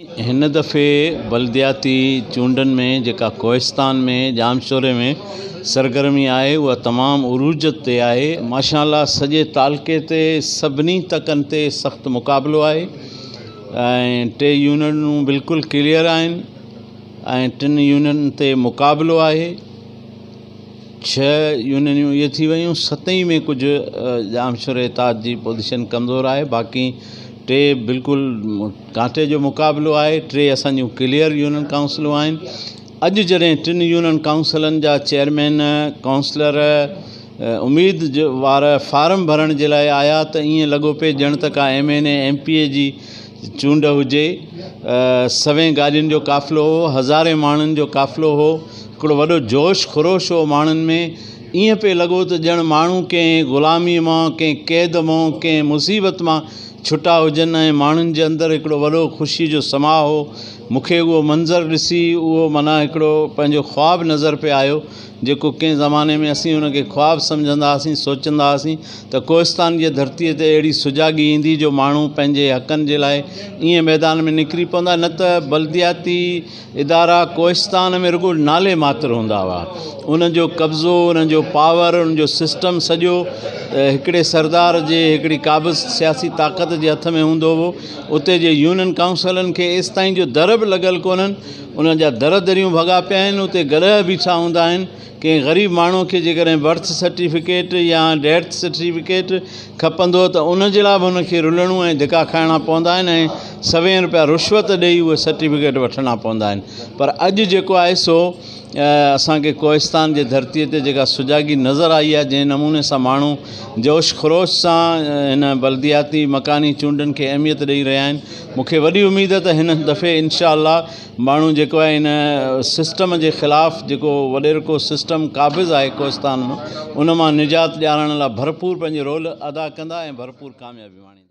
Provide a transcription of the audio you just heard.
هن دفعي بلدياتي چونڊن ۾ جيڪا ڪوهستان ۾ ڄامشوري ۾ سرگرمي آهي اها تمام عروج تي آهي. ماشاء الله سڄي تعلقي تي سڀني تڪن تي سخت مقابلو آهي ۽ ٽي يونينون بلڪل ڪليئر آهن ۽ ٽن يونينن تي مقابلو آهي. ڇهه يونينيون اهي ٿي ويون ستين ۾ ڪجهه ڄامشوري اتحاد جي پوزيشن ڪمزور آهي باقي ٽي بلڪل ڪانٽي جو مقابلو آهي ٽي اسان جون ڪليئر يونين ڪائونسلون آهن اڄ جڏهن ٽن يونين ڪائونسلن جا چيئرمين ڪائونسلر اميد وار فارم ڀرڻ جي لاء آيا ته ائين لڳو پئي ڄڻ ته ڪا M N A M P A جي چونڊ هجي سوين گاڏين جو قافلو هو هزارين ماڻهن جو قافلو هو هڪڙو وڏو جوش خروش هو ماڻهن ۾ ائين پئي لڳو ته ڄڻ ماڻهو ڪنهن غلاميء مان ڪنهن قيد مان ڪنهن مصيبت مان ڇٽا هجن ۽ ماڻهن جي اندر هڪڙو وڏو خوشيء جو سماء هو مون کي اهو منظر ڏسي اهو معنيٰ هڪڙو پنهنجو خواب نظر پئي آيو جيڪو ڪنهن زماني ۾ اسين ان کي خواب سمجهندا هئاسين سوچيندا هئاسين ته ڪوهستان جي ڌرتيء تي اهڙي سجاڳي ايندي جو ماڻهو پنهنجي حقن جي لاء ائين ميدان ۾ نڪري پوندا نه ته بلدياتي ادارا ڪوهستان ۾ رڳو نالي ماتر هوندا هئا ان جو قبضو ان جو پاور ان جو سسٽم سڄو هڪڙي سردار جي هڪڙي قابض سياسي طاقت جي هٿ ۾ هوندو هو اتي جي يونين ڪائونسلن کي ايستائين جو در به لڳل ڪونهن انهن جا در دريون ڀڳا پيا آهن اتي گڏهه بيٺا هوندا آهن ڪنهن غريب ماڻهو کي جيڪڏهن برٿ سرٽيفڪيٽ يا ڊيٿ سرٽيفڪيٽ کپندو ته ان جي لاء به هن کي رلڻو ۽ ڌڪا کائڻا پوندا آهن ۽ سوين روپيا رشوت ڏيئي اهي سرٽيفڪيٽ وٺڻا پوندا آهن پر اڄ جيڪو آهي سو اسانکي ڪوهستان جي ڌرتي تي جيڪا سجاڳي نظر آئي آهي جنهن نموني سان ماڻهو جوش خروش سان هن بلدياتي مڪاني چونڊن کي اهميت ڏيئي رهيا آهن مونکي وڏي اميد ته هن دفعي انشاء الله ماڻهو جيڪو آهي ان سسٽم جي خلاف جيڪو وڏيرڪو سسٽم قابض آهي ڪوهستان ۾ ان مان نجات ڏيارڻ لاء ڀرپور پنهنجو رول ادا ڪندا ۽ ڀرپور ڪاميابي ماڻيندا.